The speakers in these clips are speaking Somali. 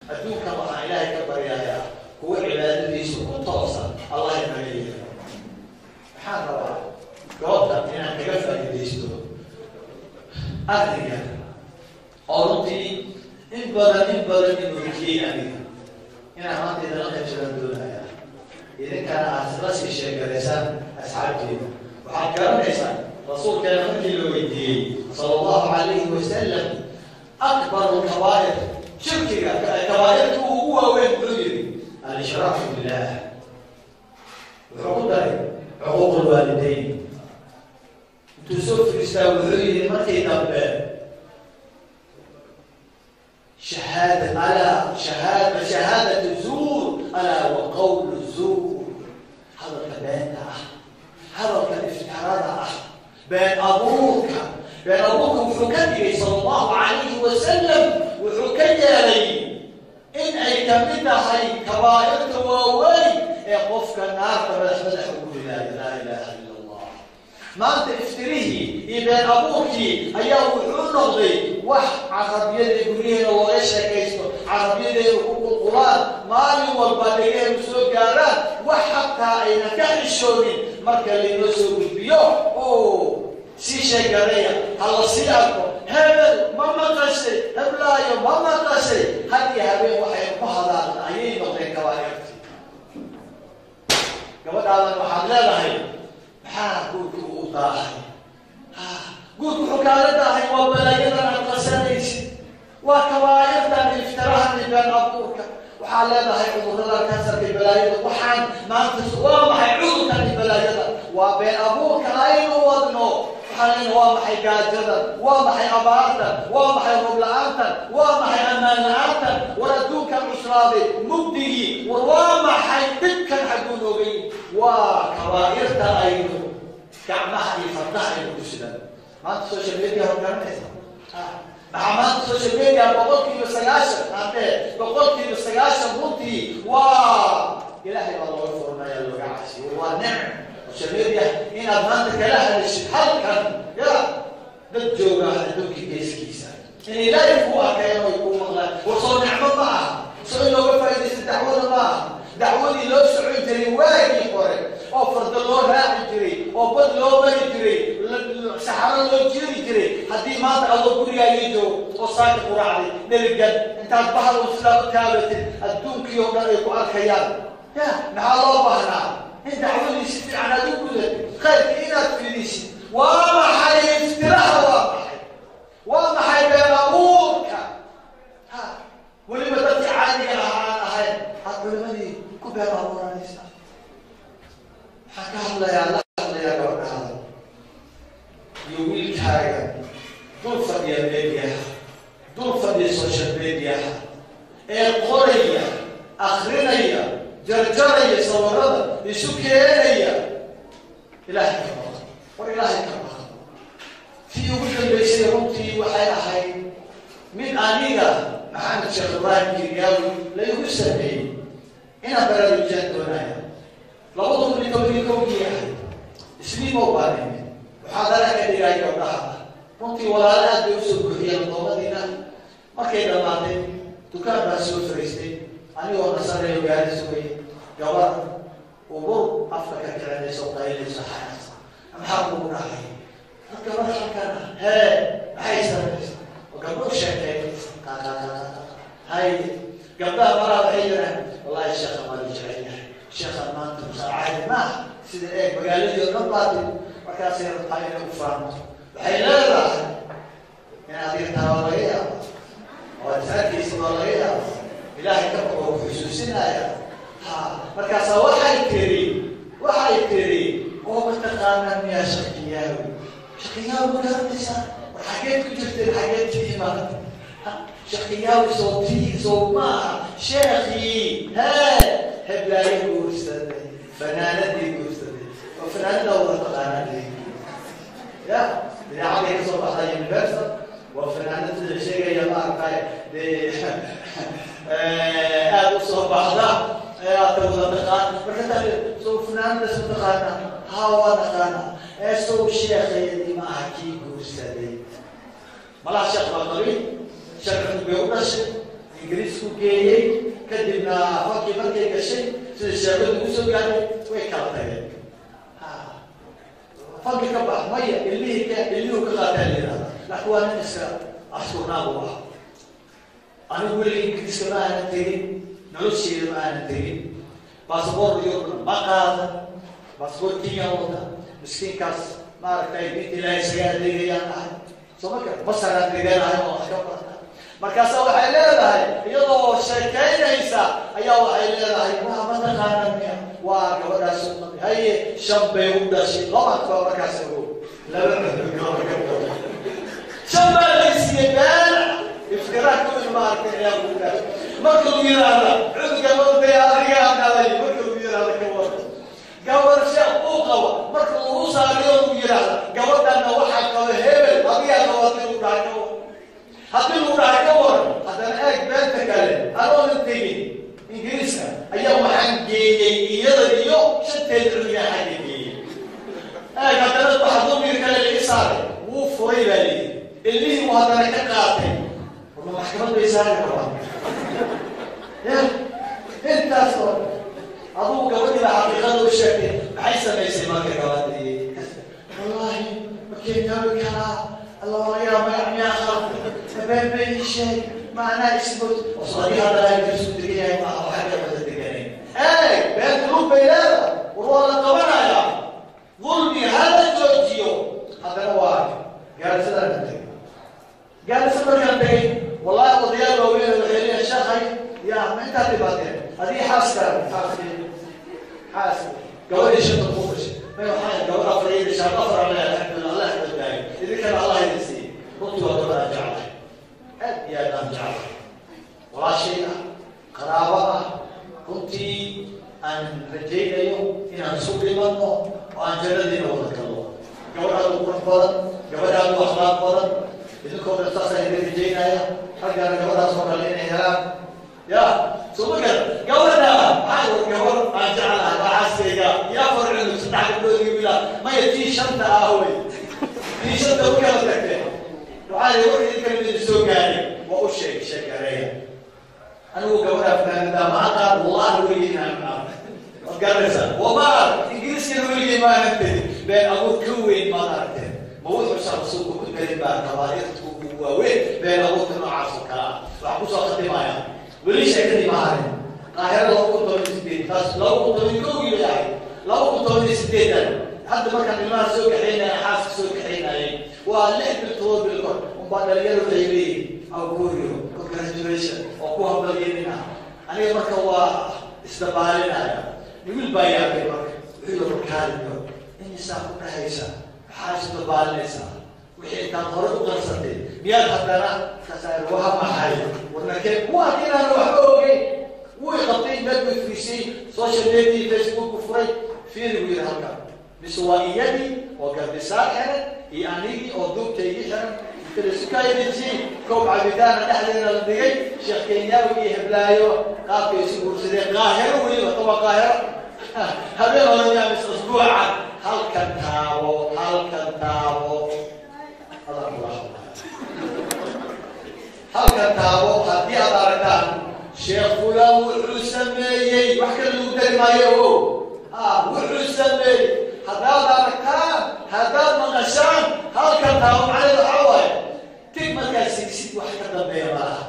Adduunkan waxaan Ilaahay ka baryayaa kuwa cibaadadiisa ku toosan Allah inaga yeelo. Waxaan rabaa goobtan inaan kaga faa'iidaysto arrinka oo runtii in badan inuu rujiyey aniga inaan maanta idinla qaybsadaan doonaya, idinkana aad la sii sheegaraysaan asxaabteeda. Waxaad garanaysaan rasuulkeena markii la weydiiyey sala allahu calayhi wasalam akbaru lkabaa'ir, shirkiga kabaa'irta ugu waaweyn, wuxuu yidhi al-ishraaku billah. Wuxuu ku daray cuquuq lwaalidayn. Intuu soo firiistaa wuxuu yidhi markii dambe shahaada alaa shahaada shahaadatu zuur, alaa wa qawlu zuur, hadalka beenta ah, hadalka iftirada ah, been abuurka. Been abuurka wuxuu ka dhigay sala allahu calayhi wasalam, wuxuu ka yeelay in ay kamid tahay kabaa'irta waaweyn ee qofka naarta madax madax ugu ridaayo. Laa ilaha ila Allah. Maanta iftirihii iyo been abuurkii ayaa wuxuu noqday wax carabiyada guryaheena looga sheekaysto, carabiyadeenu ku qulqulaan, maalin walba dhegeenu soo gaaraan, wax xataa ayna ka xishoonin marka laynoo soo gudbiyo oo sii sheegareeya, hala sii arko, hebel ma maqashay, heblaayo ma maqashay. Had iyo habeen waxaynu ku hadaalna ayay noqdeen kabaa'irtii. Gabadhaadan waxaad leedahay, maxaa guurka uu daahay? Guurka wuxuu kaaga daahay waa balaayadan aad qasanaysid, waa kabaa'irtan, iftirahan iyo been abuurka. Waxaa leedahay cudurrada kansarka iyo balaayada. Waxaan maanta waa maxay cudurkan iyo balaayada? Waa been abuurka aynu wadno. Waxaan leenahay waa maxay gaajadan? Waa maxay abaartan? Waa maxay roob la-aantan? Waa maxay ammaan la-aantan? War adduunkan cuslaaday, mugdigii, war waa maxay dhibkan? Xagguu nooga yimi? Waa kabaa'irta aynu gacmaha iyo fardaha aynu ku sidan. Maanta social media hor garanaysa maxaa? Maanta social media 90% ante 90% runtii waa Ilaahay baa looga furnaya, looga casiyo. Waa nicm social media inaad maanta kala hadashid halkan ya dad jooga adduunka geeskiisa, in Ilaahay ku arkeen oy ku maqlaan. War soo nicmo ma aha? Soo in looga faaidaysto dacwada ma aha? Dacwadii loo socon jiray waagii hore oo fardo loo raaci jiray oo bad loo mari jiray, saxaro loo jiri jiray, haddii maanta adoo gurigaagii joogo oo saaka quraacday dherigan intaad bahal u sidaa u taabatid adduunkii oo dhan ay ku arkayaan, ya maxaa loo baahnaa? In dacwadii si fiican aad u gudatid, khayrkii inaad fidisid. Waa maxay iftiraha? Waa maxay? Waa maxay been abuurka? Ha weliba dadkii caadiga ah aan ahayn aad culimadii ku been abuuranaysaa. Waxaan ka hadlayaa, la hadlayaa gabadhaada iyo wiilkaaga dul fadhiya mediaha, dul fadhiya social mediaha, ee qoraya, akrinaya, jarjaraya, sawirada isu keenaya. Ilaahay ka baqo, war Ilaahay ka baqo. Tii ugu dambaysay runtii waxay ahayd mid aniga Maxamed Sheekh Ibraahim Kiryaawi la igu sameeyey inaan baraarujiyaan doonaya. 2011-kii ahayd, Isniimow baan imid. Waxaa dara ka dhigay gabdhaha, runtii walaalo aad bay usoo buuxiyeen doomadiina. Markay dhamaatay dukaan baan soo fariistay anigoo nasanayo, gaari sugay, gabar ubur afka ka kicinayso, qaylinayso, xanaaqsa. Maxaa kugu dhacay? Dad gabar halkan ah hee maxay samaynaysa? Oo gabdho u sheekeynaysa qaqaqaqaqa. Hay gabdhaha maraa waxay yidhahdeen, wallahi sheekha waa la jecel yahay, sheekha maanta musaa caadi maaha, sida eeg magaaladii oo dhan baa timi. Markaasay rabtaa inay u faanto. Waxay leedahay in adiga taa waa laga yaaba oo is arkaysa, waa laga yaaba. Ilaahay ka baqo, ku xusuusinaya. Ha markaasaa waxay tiri oo mataqaanaa miyaa Shaqiyaawi? Shaqiyaawi ma garanaysaa? War xageed ku jirteen? Xageed ka imaatay? Shaqiyaawi soo tii soo maaha sheekii hee heblaayo guursaday, fanaanadii guursaday, oo fanaanada wada taqaanaa ya idaacaday kasoo baxday Universal. Waa fanaanad sida sheegaya maaragtay dee aada u soo baxda aadka wada taqaan. Marka soo fanaanadaas ma taqaana? Ha, waa naqaana. Ee sow sheekayadii ma aha kii guursaday? Malaha sheekh baa qabin, sheekh cunug bay u dhashay. Ingiriisku geeyey. Kadibna halkii markay gashay, sida sheekadu usoo gaadhay, way kala tageen. Fanka ka bax maya, ilmihii ka ilmihuu ka qaataa la yihahda, laakiin waa nin iska asturnaa buu ahaa. Anigu weliga Ingiriiska ma aanan tegin, nolosheeda ma aanan tegin, basaboor Yurubna ma qaadan, basaboor Kenya wata. Miskiinkaas maaragtay diinta Ilaahay isaga adeegayaan ahay, soo ma gara? Masaraan degaanahay oo wax ka barta. Markaasa waxay leedahay, iyadoo sheekaynaysa ayaa waxay leedahay, waa mataqaanaa miya? Waa gabadhaas haye, 5 bay u dhashay, laba baa markaas ogo, laba gabadh gabdhood, 5 baa laysiiyey. Been iftiraak weyn maaragtay ayaa lagu dhahay. Marka lagu yidhaahda cunuga looday adigaa dhalay, marka lagu yidhaahda ka waran gabar sheekh uu qabo, marka lagu saariyo lagu yidhaahda gabadhana waxaa qaba hebel, adigaa qabo, hadii lagu dhahay ka waran, haddii lagu dhahay ka waran. Haddana eeg beenta kale, anoonan tegin Ingiriiska ayaa waxaan geeyey iyada iyo shanteeda cunugaa xagga geeyey. Eeg, haddana waxa dumir kale laga saaray, wuu furay baa layidhi, ilmihii buu haddana ka qaatay. Warma maxkamad bay saari rabaan ya intaas oo adugu? Gabadhii baa xaqiiqada u sheegtay. Maxay samaysay marka gabadhii? Wallaahi ma keenaawi karaa, alla walayaa magac miyaa khalday, habeen bay ii sheeg, macnaa ismood osadi haddana Ingiriisku degan yahay maaha, waxaa ka wada deganayn. Eeg, beenta lug bay leedahay. War waa la qabanayaa, dulmi hala joojiyo. Haddana waa gaarisadaan ka tegay. Gaarisa markaan tegay, wallahi odayaal waaweyn waxay leeyihin, sheekhay yaa ma intaad dhibaateen adii xaaskaaga, xaaskii, xaaski gabadhii shanta ku fashay may, waxaa gabadh afar ii dhashaa, afar aan leeyahay, alxamdulillah, Allah badbaayay, idinkana Allah idin siiyey. Runtii waa gabadh aan jeclahay, aad iyo aad aan jeclahay, walaashay ah, qaraabo ah, runtii aan rajaynayo inaan isu dhimano oo aan jannadiina wada gallo. Gabadh aad u qurux badan, gabadh aad u akhlaaq badan. Idinkoo dhan saasaan idin rajaynaya, raggaana gabadhaas oo kale inay helaan ya soo ma garan? Gabadha maxaa war, gabadh aan jeclahay waa xaaskayga iyo afar cunug, 3 gabdhood iyo wiilaa. Maya, tii shanta ah wey, tii shanta u kala tagteen. Waxaa la war idinkan idin soo gaaray, waa u sheegay sheekareeya. Anigu gabadha fanaanada ma aqaan, wallahi weligii inaan arag, waad garanaysaa, wama arag. Ingiriiskana weligii ma aanan tegin. Been abuur ka weyn maad aragteen? Ma wuxuusan rasuulku ku darin baa kabaa'irta ugu waaweyn been abuurka noocaas oo kale ah? Waxaan kusoo khatimaya, weli sheekadii ma harin. Qaahiro 2018, taas 2011-kii bay ahayd, 2018-dan hadda markaan ilmaha soo kaxaynaya, xaaska soo kaxaynayay, waa 6 bil, 7 bil kor unbaa dhalinyaro waxay leeyihin, awgooriyo congratulation oo ku hambalyeynina. Aniga marka waa isdabaalinaya. Wiil baa yaabay marka, wuxuu yiri, warkaaliyo imisaa ku dhahaysa, maxaa isdabaalinaysaa? Wixii intaad hore u qarsatay miyaad haddana? Markaasaa waha maxay warnakee kuwa inaan waxba ogeyn. Wuu qabtay, meel buu fiisay, social media, Facebook ku furay, fiiri buu yidhi halkan, mise waa iyadii oo garbisaar xiran iyo anigii oo duubtaygii xiran, inta la isu kaayadejiyey, koob cabitaana dhexdeena la dhigay, Sheekh Kenyaawi iyo heblaayo qaabkay isu guursadeen Qaahiro, weliba toba Qaahiro habeen hore miyaa mise usbuucan. Halkan taabo, halkan taabo, adaan kula hadlaya, halkan taabo. Haddii aad aragtaan sheekh fulaan wuxuu sameeyey, wax kale lagu dari maayo o wuxuu sameeyey, haddaad aragtaan, haddaad maqashaan, halkan taabo. Macnaheedu waxaa waaye, tig markaad siisid wax ka dambeeya malaha.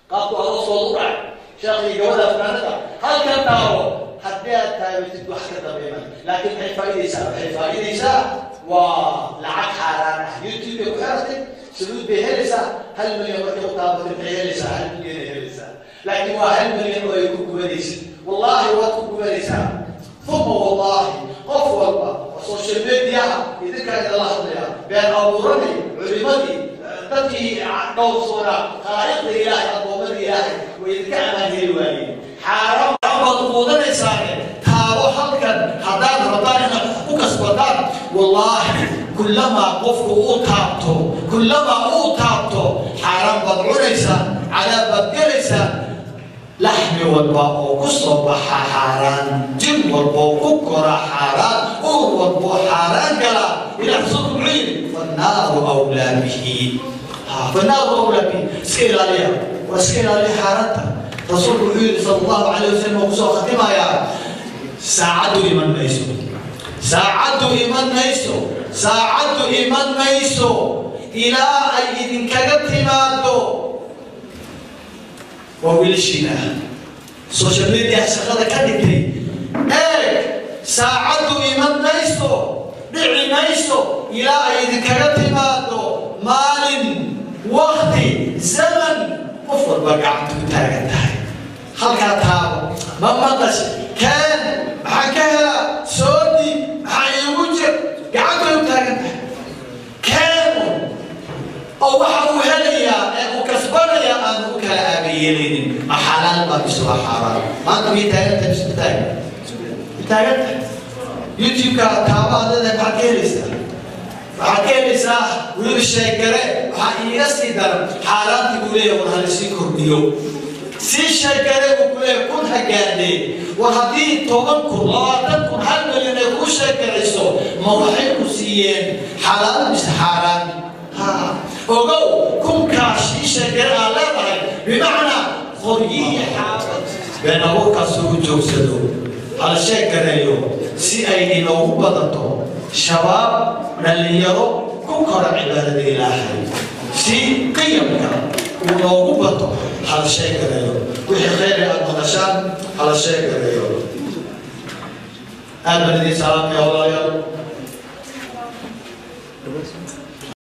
Qaabku aroosooda u dhacay sheekh iyo gabadha fanaanada, halkan taabo. Haddii aad taabatid wax ka dambeeya malaha, laakiin maxay faaidaysaa? Waxay faaidaysaa waa lacag xaaraan ah. YouTube bay ku xiratay, saluud bay helaysaa. 1 milyan markay u taabatay maxay helaysaa? 1 milyan ay helaysaa, laakiin waa 1 milyan oo ay ku gubanaysa. Wallahi waad ku gubanaysaa, uma wallahi. Qof walba oo social mediaha idinkaa idinla hadlaya, been abuuranay, culimadii, dadkii dhowrsoonaa, khaaliqda Ilaahay, addoommada Ilaahay way idinka amaan heli waayeen. Xaaraan baad quudanaysaane taabo halkan haddaad rabtaan inaad ku kasbataan. Wallaahi kullamaa qofku uu taabto, kullamaa uu taabto, xaaraan baad cunaysaan, cadaab baad gelaysaan. Laxmi walba oo ku soo baxa xaaraan, jin walba oo ku kora xaaraan, uur walba oo xaaraan gala, Ilah rasuulku muxuu yidhi? Fannaaru awlaa bihi, fannaaru awlaa bihi. Iska ilaaliya. Waa iska ilaaliya xaaraanta. Rasuulku wuxuu yidhi sala Allahu calayh wasalam, oo kusoo khatimayaa: saacaddu iman mayso, saacaddu iman mayso, saacaddu iman mayso ilaa ay idinkaga timaado. Waa wiilashiina social media shaqada ka dhigtay. Eeg, saacaddu iman mayso, dhici mayso ilaa ay idinkaga timaado maalin, wakti, zaman qof walba gacanta ku taagan tahay. Halkaa taabo, ma maqash, keen, maxaan ka helaa, soo dhiib, maxaa iigu jir, gacantay u taagan tahay. Keen oo waxa uu helayaa ee uu kasbanayaa aanu u kala aabayeelaynin, ma xalaal baa mise waa xaaraan? Maanta miyay taagan tahay mise ma taagan? Ma taagan tahay. YouTube-ka taaba aad leedahay, maxaad ka helaysaa? Waxaad ka helaysaa weliba sheegare. Waxaa iiga sii daran xaaraantii buu leeyahay, war halisii kordhiyo, sii sheegare buu ku leeyahay, 1000 ha gaadhee. War haddii 10,000, 20,000, 1 milyan ay kuu sheegarayso, ma waxay ku siiyeen xalaal mise xaaraan? Ha ogow, 1000-kaa sii sheegare aad leedahay, bimacnaa qoryihii xaabad been abuurkaas ugu joogsado. Hala sheegareeyo si ay inoogu badato shabaab, dhallinyaro ku kora cibaadada Ilaahay, si qiyamka uu noogu bato. Hala sheegareeyo wixii khayr aad maqashaan, hala sheegareeyo. Aad baan idiin salaamaya, walaalayaal.